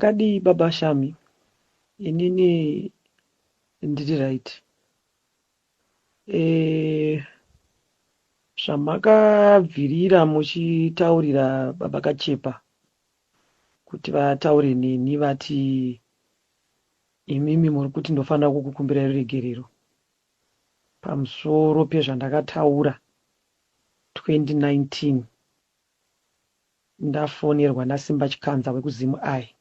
Makadii baba Shami? Inini ndiri right. Zvamakabvirira muchitaurira baba Kachepa kuti vataure neni vati imimi muri kuti ndofanira kukukumbirai ruregerero pamusoro pezvandakataura 2019 ndafonerwa naSimba Chikanza wekuZim Eye.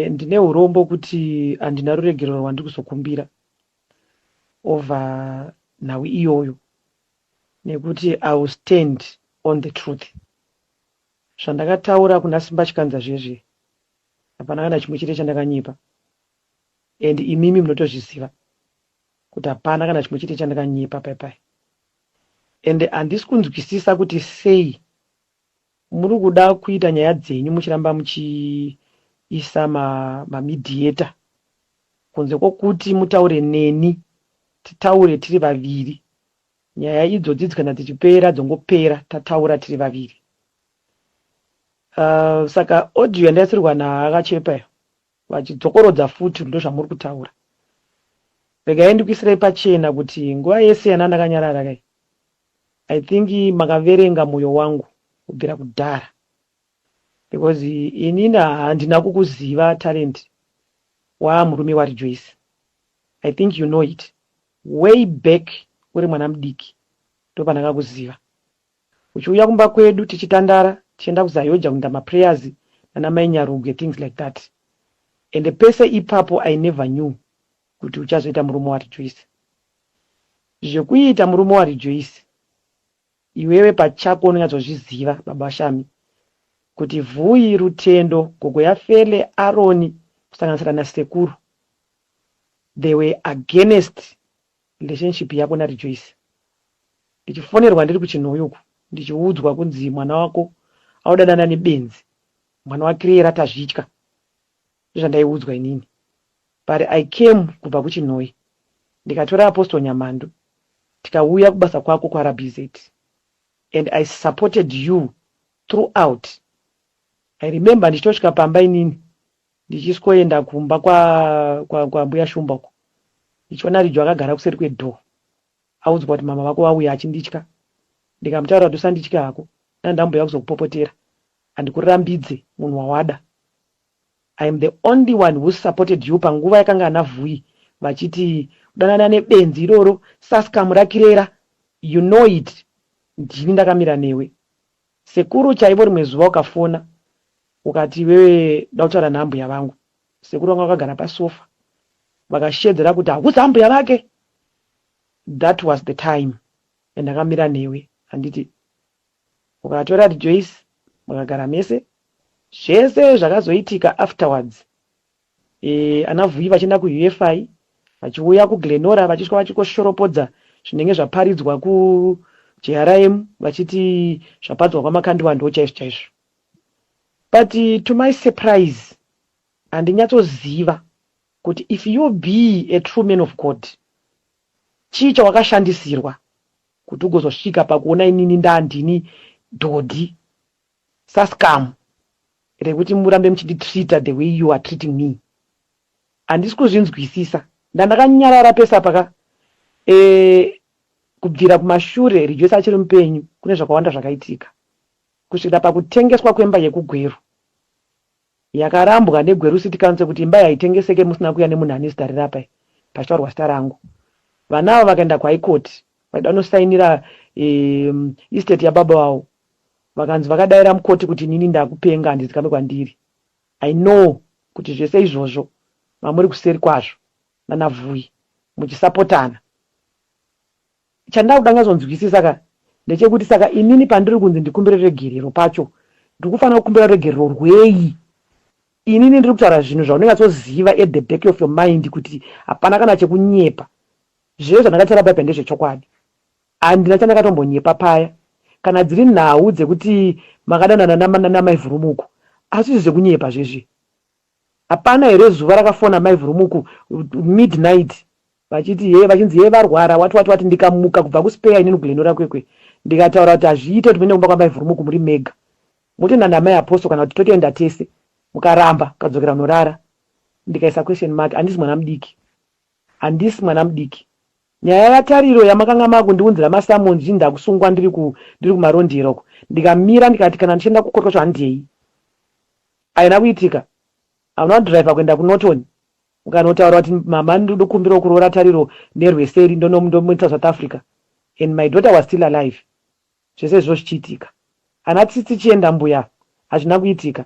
Ndine urombo kuti handina ruregerero rwandiri kuzokumbira over nhau iyoyo nekuti I will stand on the truth. Zvandakataura kuna Simba Chikanza zvezve hapana kana chimwe chete chandakanyepa, and imimi munotozviziva kuti hapana kana chimwe chete chandakanyepa paipai, and handisi kunzwisisa kuti sei muri kuda kuita nyaya dzenyu muchiramba muchiisa mamediator kunze kwokuti mutaure neni, titaure tiri vaviri. Nyaya idzodzi kana dzichipera dzongopera tataura tiri vaviri. Saka audio yandaisirwa naAkachepa iyo vachidzokorodza futi ndo zvamuri kutaura. Regai ndikuisirei pachena kuti nguva yese yana ndakanyarara kai, I think makaverenga mwoyo wangu kubvira kudhara, because inini handina kukuziva, Talent, waamurume waRejoice. I think you know it way back, uri mwana mudiki ndopandakakuziva uchiuya kumba kwedu tichitandara, tichienda kuZAOGA kuenda maprayers nana mai Nyarugwe, things like that. And pese ipapo I never knew kuti uchazoita murume waRejoice. Zvekuita murume waRejoice, iwewe pachako unonyatsozviziva, baba Shami, kuti Vhuyi, Rutendo, gogo yaFele, Aroni, kusanganisira nasekuru, they were against relationship yako naRejoice. Ndichifonerwa ndiri kuChinhoyi uku, ndichiudzwa kunzi mwana wako audanana nebenzi, mwana waKirera Tazvitya, ndozvandaiudzwa inini. But I came kubva kuChinhoyi, ndikatora Apostle Nyamandu, tikauya kubasa kwako kwaRBZ, and I supported you throughout. I remember ndichitosvika pamba inini, ndichisikoenda kumba kwambuya kwa Shumba uko, ndichiona Rijo akagara kuseri kwedoor, audzwa kuti mama vako vauya, achinditya. Ndikamutaura kuti usanditya hako, ndandamboya kuzokupopotera, handikurambidze munhu wawada. I am the only one who supported you panguva yakanga ana Vhuyi vachiti kudanana nebenzi iroro, saskamu raKirera, you know it. Ndini ndakamira newe. Sekuru chaivo, rimwe zuva ukafona ukati iwewe da kutaura naambuya vangu, sekuru vanga vakagara pasofa, vakashedzera kuti hakuzi ambuya vake. That was the time yandakamira newe, handiti? Ukatora Rejoice, mukagara mese. Zvese zvakazoitika afterwards, ana Vhuyi vachienda kuUFI, vachiuya kuGlenora, vachisvika vachikoshoropodza zvinenge zvaparidzwa kuJRM, vachiti zvaparidzwa kwaMakandiwa ndo chaizvo chaizvo. But to my surprise, handinyatsoziva kuti if you be a true man of God, chii chawakashandisirwa kuti ugozosvika pakuona inini ndandini dhodhi, saskamu rekuti murambe muchinditreata the way you are treating me. Handisi kuzvinzwisisa. Ndandakanyarara pese apaka kubvira kumashure Rejoice achiri mupenyu. Kune zvakawanda zvakaitika kusvikira pakutengeswa kwemba yekuGweru, yakarambwa neGweru City Council kuti imba haitengeseke musina kuuya nemunhu ane zita rirapa pachitaurwa zita rangu. Vana ava vakaenda kuHigh Court, vaida kunosainira estate yababa vavo, vakanzi vakadaira mukoti kuti inini ndakupenga, handizikame kwandiri. I know kuti zvese izvozvo mamuri kuseri kwazvo nanaVhuyi muchisapotana. Chandava kuda nyatsonzwisisa ka ndechekuti saka inini pandiri kunzi ndikumbire regerero pacho, ndiri kufanira kukumbira regerero rwei? Inini ndiri kutaura zvinhu zvaunonyatsoziva at the back of your mind kuti hapana kana chekunyepa. Zvese zvandakataura paipa ndezvechokwadi, handina chandakatombonyepa paya. Kana dziri nhau dzekuti makadanana namaivhurumuku, asi izvi zvekunyepa zvezvi, hapana here zuva rakafona Maivhurumuku midnight vachiti ye vachinzi ye varwara, wati wati wati? Ndikamuka kubva kuSpur inini kuGlenora Kwekwe, ndikataura kuti hazviite kuti muende kumba kwaMaivhurumuku muri mega, mutoenda namai Apostle kana kuti totoenda tese. Mukaramba, mukadzokera unorara, ndikaisa question mark. Handisi mwana mudiki, handisi mwana mudiki. Nyaya yaTariro yamakanga makundiunzira masummons, chii, ndakusungwa, ndiri kuMarondera uko, ndikamira, ndikati kana ndichienda kukoti kwacho handei. Haina kuitika. Hauna kudhiraivha kuenda kuNorton, ukanotaura kuti, "Mama, ndinokumbirawo kuroora Tariro nerweseri, ndonomuita South Africa," and my daughter was still alive. Zvese izvo zvichiitika, ana Tsitsi Chienda Mbuya, hazvina kuitika.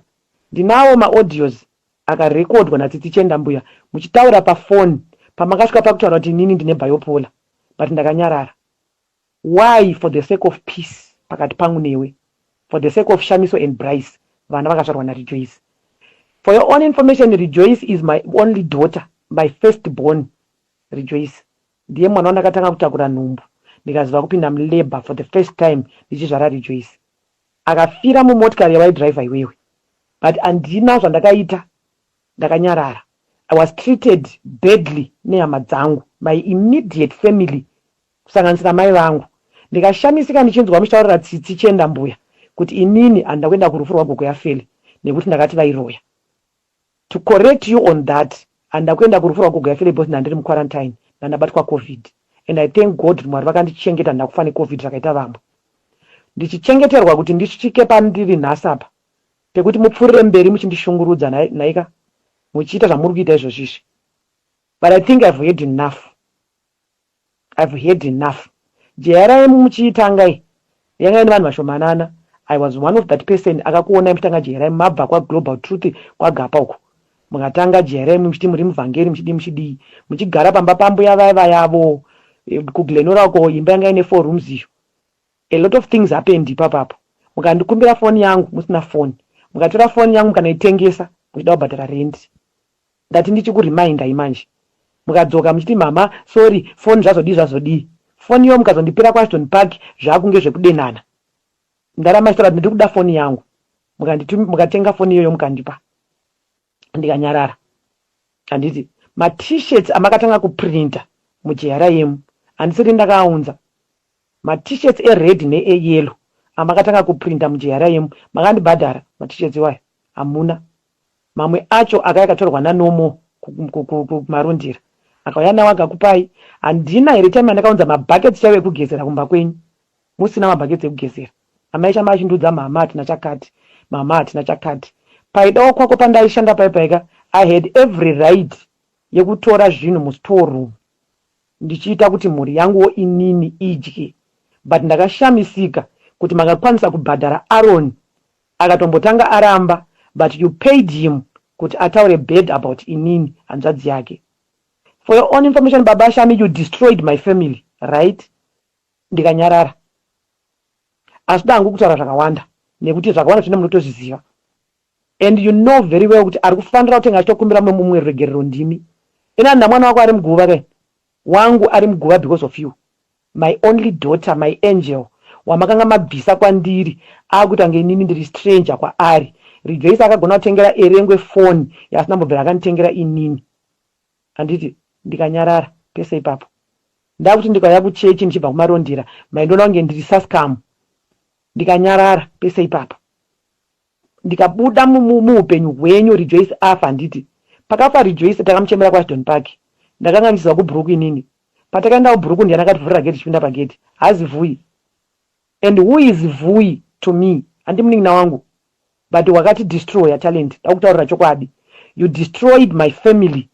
Ndinawo maaudios akarekodwa naTsitsi Chienda Mbuya muchitaura pafoni, pamakasvika pakutaura kuti inini ndine bipolar, but ndakanyarara. Why? For the sake of peace pakati pangu newe, for the sake of Shamiso and Bryce, vana vakazvarwa naRejoice. For your own information, Rejoice is my only daughter, my first born. Rejoice ndiye mwana wandakatanga kutakura nhumbu, ndikaziva kupinda mulabour for the first time ndichizvara Rejoice. Akafira mumotikari yawaidhiraivha iwewe, but handina zvandakaita, ndakanyarara. I was treated badly nehama dzangu, my immediate family, kusanganisira mai vangu. Ndikashamisika ndichinzwa muchitaurira Tsitsi Chienda Mbuya kuti inini handina kuenda kurufu rwagogo yafeli nekuti ndakati vairoya. To correct you on that, handina kuenda kurufu rwagogo yafeli because ndandiri muquarantine, ndandabatwa COVID, and I thank God kuti Mwari vakandichengeta, handina kufa neCOVID zvakaita vamwe. Ndichichengeterwa kuti ndisvike pandiri nhasi apa, pekuti mupfuurire mberi muchindishungurudza nhaika, muchiita zvamuri kuita izvozvizvi. But I think I've heard enough, I've heard enough. JRM muchiitangai yanga ine vanhu vashomanana. I was one of that person akakuonai muchitanga JRM, mabva kwaGlobal Truth, kwaGapa uko, mukatanga JRM muchiti muri muvhangeri, muchidii, muchidii, muchigara pamba pambuya vaya vayavo kuGlenora uko, imba yanga ine four rooms iyo. A lot of things happened ipapapo. Mukandikumbira foni yangu musina foni, mukatora foni yangu, mukanoitengesa muchida kubhadhara rent. Ndati ndichikuremindai manje, mukadzoka muchiti, "Mama, sorry, foni zvazodii, zvazodii." Foni iyo mukazondipira kuAshton Park, zvakunge zvekudenana. Ndarama chitaura kuti ndiri kuda foni yangu, mukatenga foni iyoyo, mukandipa, ndikanyarara. Handiti maT-shirts amakatanga kuprinta muJRM, handisiri ndakaaunza maT-shirts ered neeyellow amakatanga kuprinta muJRM? Makandibhadhara maT-shirts iwayo? Hamuna. Mamwe acho akaya akatorwa nanomo kuMarondera, akauya nawo akakupai. Handina here time yandakaunza mabhakets chaivo ekugezera kumba kwenyu, musina mabhakets ekugezera? Amai Chama achindudza, "Mama, hatina chakati, mama, hatina chakati." Paidawo kwako pandaishanda paipaika, I had every right yekutora zvinhu mustore room ndichiita kuti mhuri yanguwo inini idye, but ndakashamisika kuti makakwanisa kubhadhara Aron, akatombotanga aramba, but you paid him kuti ataure bad about inini, hanzvadzi yake. For your own information, Baba Shami, you destroyed my family, right? Ndikanyarara. Asi da hangu kutaura zvakawanda, nekuti zvakawanda zvine munotozviziva, and you know very well kuti ari kufanira kutenga achitokumbira mumwe ruregerero ndimi. Ina handina mwana wako ari muguva kai, wangu ari muguva because of you. My only daughter, my angel, wamakanga mabvisa kwandiri, akuti ange inini ndiri stranger kwaari. Rejoice akagona kutengera Erengwe foni yaasina mbobvira akanditengera inini, handiti? Ndikanyarara pese ipapo. Ndakuti ndikauya kuchechi ndichibva kuMarondera, maindiona kunge ndiri saskamu. Ndikanyarara pese ipapo, ndikabuda muupenyu hwenyu. Rejoice afa, handiti? Pakafa Rejoice, takamuchemera kuAshton Park. Ndakanga ndichizwa kubhuruku inini. Patakaenda kubhuruku, ndiani akativhurira geti tichipinda pageti? Hazi Vhui. And who is Vhui to me? Handi munin'ina wangu? But wakati destroya Talent. Dakutaurira chokwadi, you destroyed my family,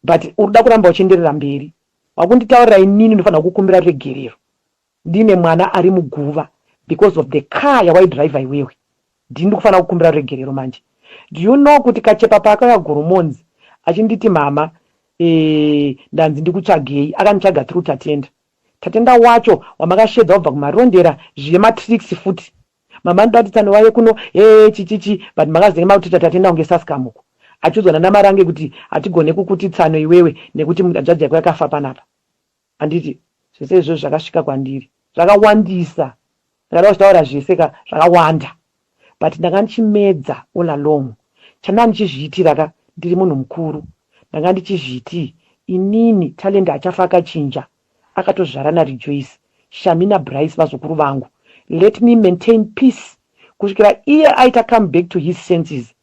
but uri kuda kuramba uchienderera mberi. Wakunditaurira inini ndinofanira kukumbira ruregerero, ndine mwana ari muguva because of the car yawaidhiraivha iwewe. Ndini ndikufanira kukumbira ruregerero manje? Do you know kuti Kachepa paakauya Goromonzi achinditi, "Mama, ndanzi ndikutsvagei," akanditsvaga through Tatenda. Tatenda wacho wamakashedza wabva kuMarondera, zvematricks futi. "Mama, ndoda kuti tsano waye kuno e chichichi," but makazenge makutoita Tatenda kunge saskamuko, achiudzwa nanaMarange kuti hatigone kukuti tsano iwewe nekuti hanzvadzi yako yakafa panapa, handiti? Zvese izvozvo zvakasvika kwandiri zvakawandisa. Ndakada kuzvitaura zvese ka, zvakawanda, but ndanga ndichimedza all along. Chandanga ndichizviitira ka, ndiri munhu mukuru, ndanga ndichizviti inini Talent achafa akachinja, akatozvara naRejoice, Shami naBryce vazukuru vangu. Let me maintain peace kusvikira iye aita come back to his senses.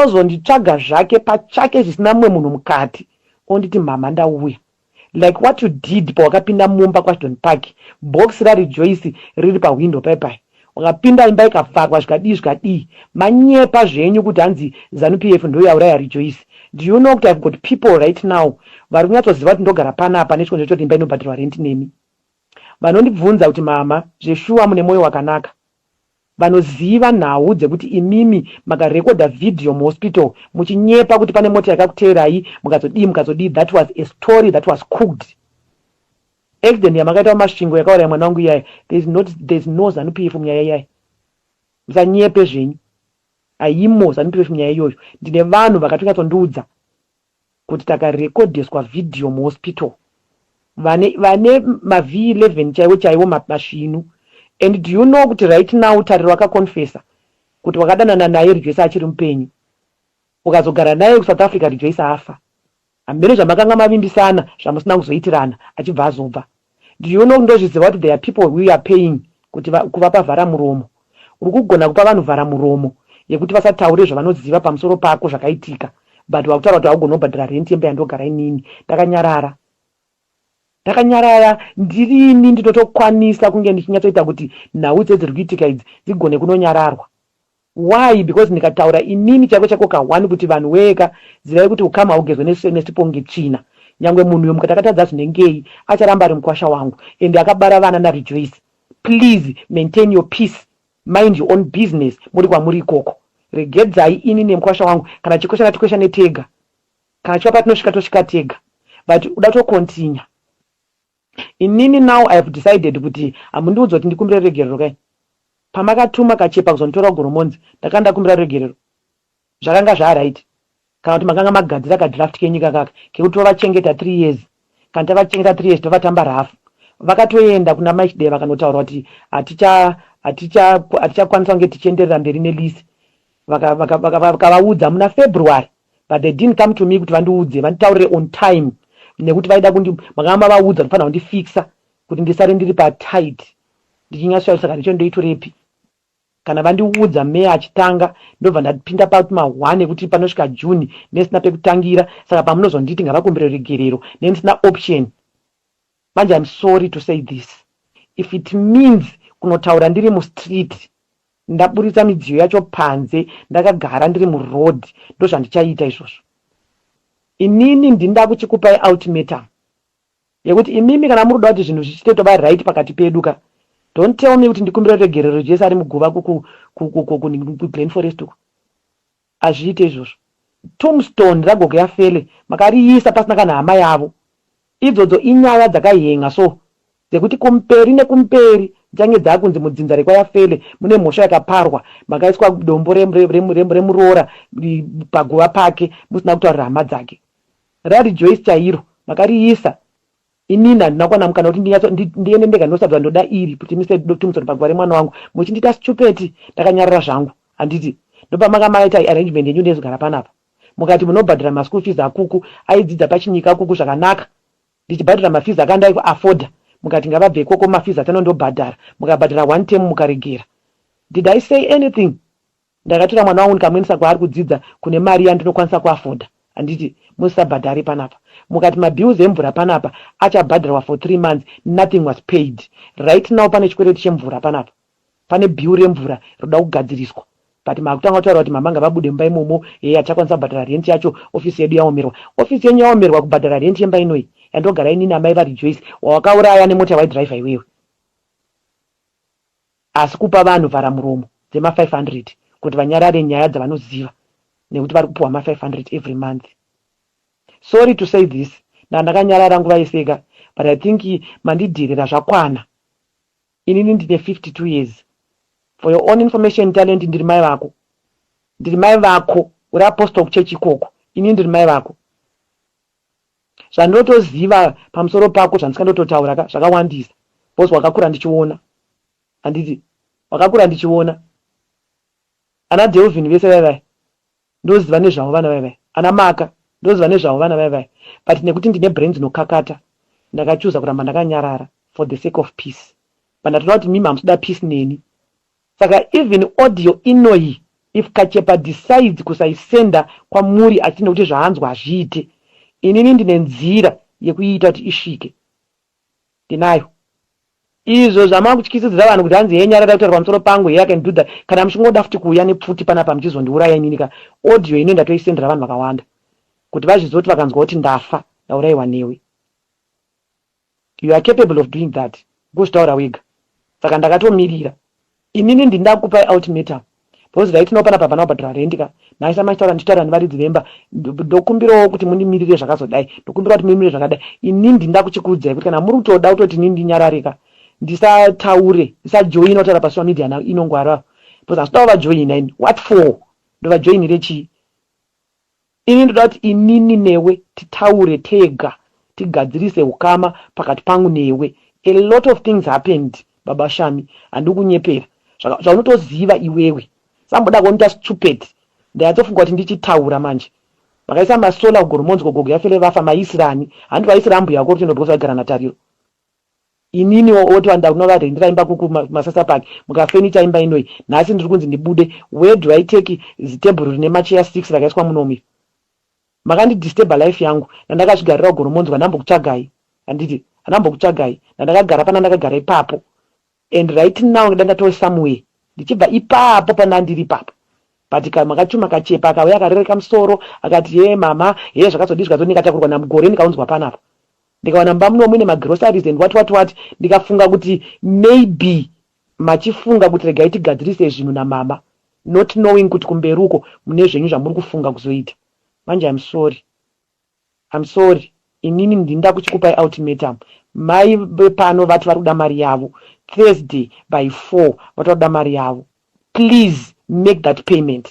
Ozonditsvaga zvake pachake zvisina mumwe munhu mukati, onditi, "Mama, ndauya," like what you did pawakapinda mumba kwaAshdown Park, box raRejoice riri pahwindo paipai. Wakapinda, imba ikafarwa, zvikadii zvikadii. Manyepa zvenyu kuti hanzi ZANU PF ndoyauraya Rejoice. Do you know kuti I've got people right now vari kunyatsoziva kuti ndogara panapa nechikonzero choti imba inobhadharwa renti nemi, vanondibvunza kuti, "Mama, zveshuwa mune mwoyo wakanaka." Vanoziva nhau dzekuti imimi makarekodha vhidhiyo muhospital muchinyepa kuti pane mota yakakuteerai, mukazodii, mukazodii. That was a story that was cooked. Accident yamakaita muMasvingo yakauraya mwana wangu iyaya, there is no ZANU PF munyaya iyaya. Musanyepe zvenyu, haimo ZANU PF munyaya iyoyo. Ndine vanhu vakatonyatsondiudza kuti takarekodheswa vhidhiyo muhospital, vane maV11 chaiwo chaiwo, masvinu. And do you know kuti right now Tariro akakonfesa kuti wakadanana naye Rejoice achiri mupenyu, ukazogara naye kuSouth Africa Rejoice afa? Hamene zvamakanga mavimbisana zvamusina kuzoitirana, achibva azobva. Do you know, ndozviziva kuti there are people we are paying kuti kuvapa vhara muromo. Uri kugona kupa vanhu vhara muromo yekuti vasataure zvavanoziva pamusoro pako zvakaitika, but wakutaura kuti haugona kubhadhara renti yemba yandogara inini. Ndakanyarara, ndakanyarara. Ndirini ndinotokwanisa kunge ndichinyatsoita kuti nhau dzedziri kuitika idzi dzigone kunonyararwa. Why? Because ndikataura inini chako chako kahwani kuti vanhu weka zivai kuti ukama haugezwe nesiponge tsvina. Nyange munhu uyo mukati akatadza zvinengei, acharamba ari mukwasha wangu and akabara vana naRejoice. Please maintain your peace, mind your own business muri kwamuri ikoko. Regedzai ini nemukwasha wangu, kana chikweshana tikweshane tega, kana chiva patinosvika tosvika tega. But uda tokontinya inini, now I have decided kuti hamundiudza kuti ndikumbire regerero kai. Pamakatuma Kachepa kuzonditora kuGoromonzi, ndakanga ndakumbira regerero, zvakanga zvaright. Kana kuti makanga magadzira kadraft kenyika kaka kekuti tovachengeta 3 years, kana tavachengeta 3 years tovatamba rafu. Vakatoenda kuna Mike, vakanotaura kuti hatichakwanisa kunge tichienderera mberi nelease. Vakavaudza muna February, but they didn't come to me kuti vandiudze, vanditaurire on time, nekuti vaida kundi makanga mavaudza ndifanira kundifixa kuti ndisare ndiri patight ndichinyatsoa. Saka ndicho ndoitorepi? Kana vandiudza May achitanga, ndobva ndapinda pama1 ekuti panosvika June nesina pekutangira. Saka pamunozonditi ngavakumbire regerero, nendisina option manje. I'm sorry to say this, if it means kunotaura ndiri mustreet, ndaburitsa midziyo yacho panze, ndakagara ndiri muroad, ndozvandichaita izvozvo. Inini ndinda kuchikupai ultimatum yekuti imimi kana muri kuda kuti zvinhu zvichite tova right pakati pedu ka, don't tell me kuti ndikumbire regerero Jesu ari muguva kuGlen Forest uko. Hazviite izvozvo. Tombstone ragogo yafele makariisa pasina kana hama yavo. Idzodzo inyaya dzakahenga so dzekuti kumberi nekumberi dzichange dzakunzi mudzinza rekwaYafele mune mhosva yakaparwa, makaiswa dombo remuroora paguva pake musina kutaurira hama dzake. RaRejoice chairo makariisa, inini handina kuwana mukana kuti ndiende ndega ndosabva ndoda iri kuti mise tombstone paguva remwana wangu, muchindiita stupid. Ndakanyarara zvangu, handiti? Ndopamanga maita arrangement yenyu ndezogara panapa, mukati munobhadhara maschool fees akuku aidzidza pachinyika kuku zvakanaka, ndichibhadhara mafees akandai kuafforda. Mukati ngavabve ikoko, mafees atanondobhadhara. Mukabhadhara one term, mukaregera. Did I say anything? Ndakatora mwana wangu ndikamuendesa kwaari kudzidza kune mari yandinokwanisa kuafforda, handiti? Musisabhadhari panapa. Mukati mabills emvura panapa achabhadharwa for 3 months, nothing was paid. Right now pane chikwereti chemvura panapa, pane bill remvura roda kugadziriswa, but makutanga kutaura kuti mama ngavabude mumba imomo. Ye achakwanisa kubhadhara rent yacho? Ofisi yedu yaomerwa. Ofisi yenyu yaomerwa kubhadhara rent yemba inoi yandogara inini, amai vaRejoice wawakauraya nemota yawaidhiraivha iwewe, asi kupa vanhu vhara muromo dzema500 kuti vanyarare nyaya dzavanoziva nekuti vari kupiwa ma500 every month. Sorry to say this, ndandakanyarara nguva yeseka, but I think mandidhirira zvakwana. Inini ndine 52 years. For your own information, Talent, ndiri mai vako, ndiri mai vako. Uri apostle kuchechi ikoko, inini ndiri mai vako. Zvandinotoziva pamusoro pako zvandisingandototaura ka zvakawandisa, because wakakura ndichiona, handiti? Wakakura ndichiona ana Delvin vese vaivai, ndoziva nezvavo vana vaivai, ana Maka ndoziva nezvavo vana vaivai. But nekuti ndine brain dzinokakata, ndakachuza kuramba ndakanyarara for the sake of peace. But ndatoona kuti mimi hamusida peace neni. Saka even audio inoyi If Kachepa decides kusaisenda kwamuri achiti nekuti zvaanzwa hazviite, inini ndine nzira yekuiita kuti isvike. Ndinayo. Izvo zvamakutyisidzira vanhu kuti hanzi hee nyarara kutaura pamusoro pangu, hee I can do that. Kana muchingoda futi kuuya nepfuti panapa muchizondiuraya inini ka, audio ino ndatoisendera vanhu vakawanda kuti vazvizive kuti vakanzwa kuti ndafa ndauraiwa newe. You are capable of doing that. Kuzvitaura wega. Saka ndakatomirira. Inini ndinda kukupai ultimatum. Because right now panapa hapana kubhadhara rent ka. Nhasi amachitaura ndichitaura nevaridzi vemba. Ndokumbirawo kuti mundimirire zvakazodai. Ndokumbira kuti mumirire zvakadai. Inini ndinda kuchikuudzai kuti kana muri kutoda kutoti inini ndinyarare ka. Ndisataure, ndisajoina kutaura pa social media na inongwara. Because handitoda kuvajoina ini. What for? Ndovajoinire chii? Ini ndoda kuti inini newe titaure tega tigadzirise hukama pakati pangu newe. A lot of things happened baba Shami handikunyepera zvaunotoziva iwewe. Samboda kuonita stupid ndanyatsofunga kuti ndichitaura manje. Vakaisa masolar kuGoromonzi gogo yafele vafa maisirani handi vaisira ambuya vako Rutendo because vaigara naTariro. Inini oti wanda kunovarendera imba kumasasa park mukafenicha imba inoyi nhasi ndiri kunzi ndibude where do I take zitebhuru rine macheya 6 rakaiswa munomu iri makandidisturba life yangu nandakazvigarira kugoromonzwa ndambokutsvagai handiti handambokutsvagai ndandakagara pana ndakagara ipapo and right now ngida ndatove somewhere ndichibva ipapo pana ndiri ipapo but makachuma kachepa akauya akarereka musoro akati ye mama ye zvakazodii zvikazodii ndikatakurwa namugore ndikaunzwa panapa ndikawana mumba muno muine magroceries and what what what ndikafunga kuti maybe machifunga kuti regai tigadzirise zvinhu namama not knowing kuti kumberi uko mune zvenyu zvamuri kufunga kuzoita manje I'm sorry I'm sorry inini ndinda kuchikupai ultimatum mai vepano vati vari kuda mari yavo Thursday by 4 vati vari kuda mari yavo please make that payment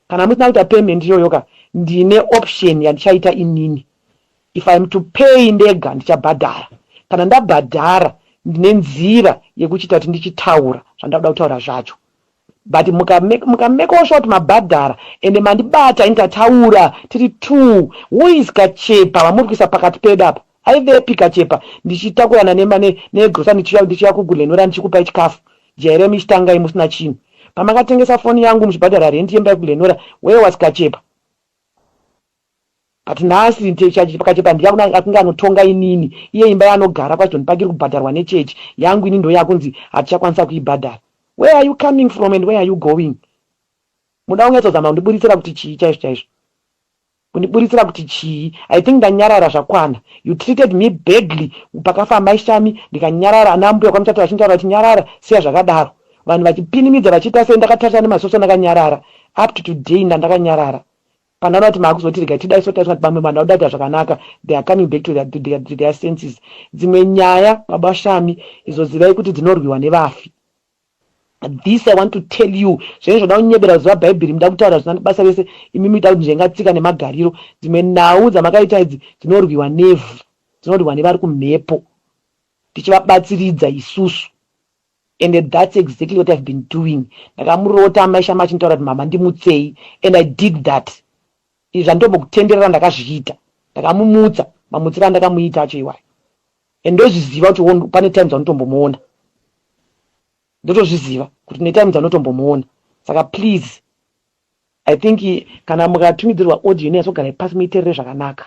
kana musina kuita payment iyoyo ka ndine option yandichaita inini if I'm to pay ndega ndichabhadhara kana ndabhadhara ndine nzira yekuchiita kuti ndichitaura zvandakuda kutaura zvacho but mukamekawo sure kuti mabhadhara ende mandibata ini tataura tiri two who is Kachepa vamuri kuisa pakati pedu apa aivepi Kachepa ndichitakurana negrosa ndichiuya kuGlenora ndichikupai chikafu jaira michitangai musina chinhu pamakatengesa foni yangu muchibhadhara rent yemba yekuGlenora where was Kachepa but nhasi Kachepa ndiye akunge anotonga inini iye imba yaanogara kwaChidhoni pakiri kubhadharwa nechechi yangu ini ndo yakunzi hatichakwanisa kuibhadhara where are you coming from and where are you going muda kunyatsozama kundiburitsira kuti chii chaizvo chaizvo kundiburitsira kuti chii I think ndanyarara zvakwana you treated me badly pakafa mai Shami ndikanyarara ana mbuya kwamuchato vachintaura kuti nyarara siya zvakadaro vanhu vachipinimidza vachiita sei ndakatarisa nemasoso ndakanyarara up to today ndandakanyarara pandaona kuti maakuzoti rega tidai so taiswa vamwe vanhu vakuda kuita zvakanaka they are coming back to their senses dzimwe nyaya baba Shami izo zivai kuti dzinorwiwa nevafi this I want to tell you zvenyu zvoda kunyebera kuziva bhaibheri muda kutaura zvisina basa rese imi muida kuti nzvenga nemagariro dzimwe nhau dzamakaita idzi dzinorwiwa nevhu dzinorwiwa nevari kumhepo tichivabatsiridza isusu and that's exactly what I've been doing ndakamurota maisha machintaura kuti mama ndimutsei and I did that izvi zvandombokutenderera ndakazviita ndakamumutsa mamutsiro andakamuita acho iwayo and ndozviziva kuti pane time dzaunotombomuona ndotozviziva kuti netime dzaunotombomuona saka please I think kana mukatumidzirwa audio inonyatsogarai pasi muiteerere zvakanaka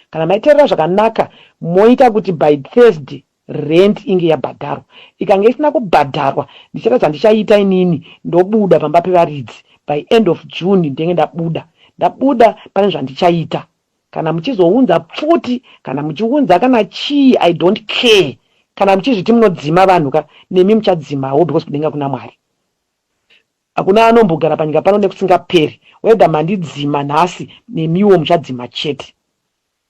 kana maiteerera zvakanaka moita kuti by Thursday rent inge yabhadharwa ikange isina kubhadharwa ndichaita zvandichaita inini ndobuda pamba pevaridzi by end of June ndenge ndabuda ndabuda pane zvandichaita kana muchizounza pfuti kana muchiunza kana chii I don't care kana muchizviti munodzima vanhu ka nemi muchadzimawo because kudenga kuna Mwari hakuna anombogara panyika pano nekusingaperi whether mandidzima nhasi nemiwo muchadzima chete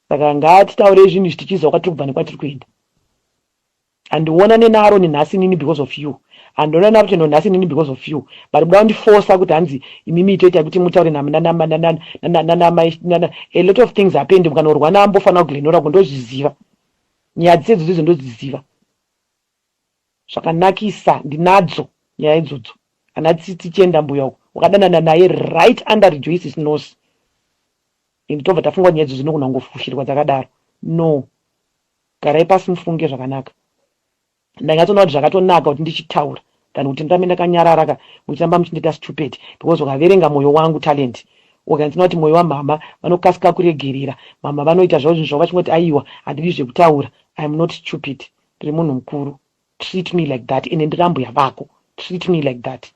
saka ngatitaurei zvinhu izvi tichiziva kwatiri kubva nekwatiri kuenda handiona nenaro nenhasi inini because of you handiona naRutendo nhasi inini because of you but kuda kundifosa kuti hanzi imimi itoita kuti mutaure a lot of things happened mukanorwa naambofanira kuGlenora kundozviziva nyaya dzedzodzo idzo ndodziziva zvakanakisa ndinadzo nyaya idzodzo ana Tsitsi chienda mbuya uko wakadanana naye right under Rejoice's nose indi tobva tafunga nyaya idzo dzinogona kungofushirwa dzakadaro no garai pasi mufunge zvakanaka ndanyatsoona kuti zvakatonaka kuti ndichitaura than kuti ndirambe ndakanyarara ka, muchiramba muchindiita stupid, because ukaverenga mwoyo wangu, Talent, ukanzina kuti mwoyo wamama vanokasika kuregerera. Mama vanoita zvavo zvinhu zvavo vachingoti, "Aiwa, handidi zvekutaura." I am not stupid, ndiri munhu mukuru. Treat me like that. Ende ndirambuya vako, treat me like that.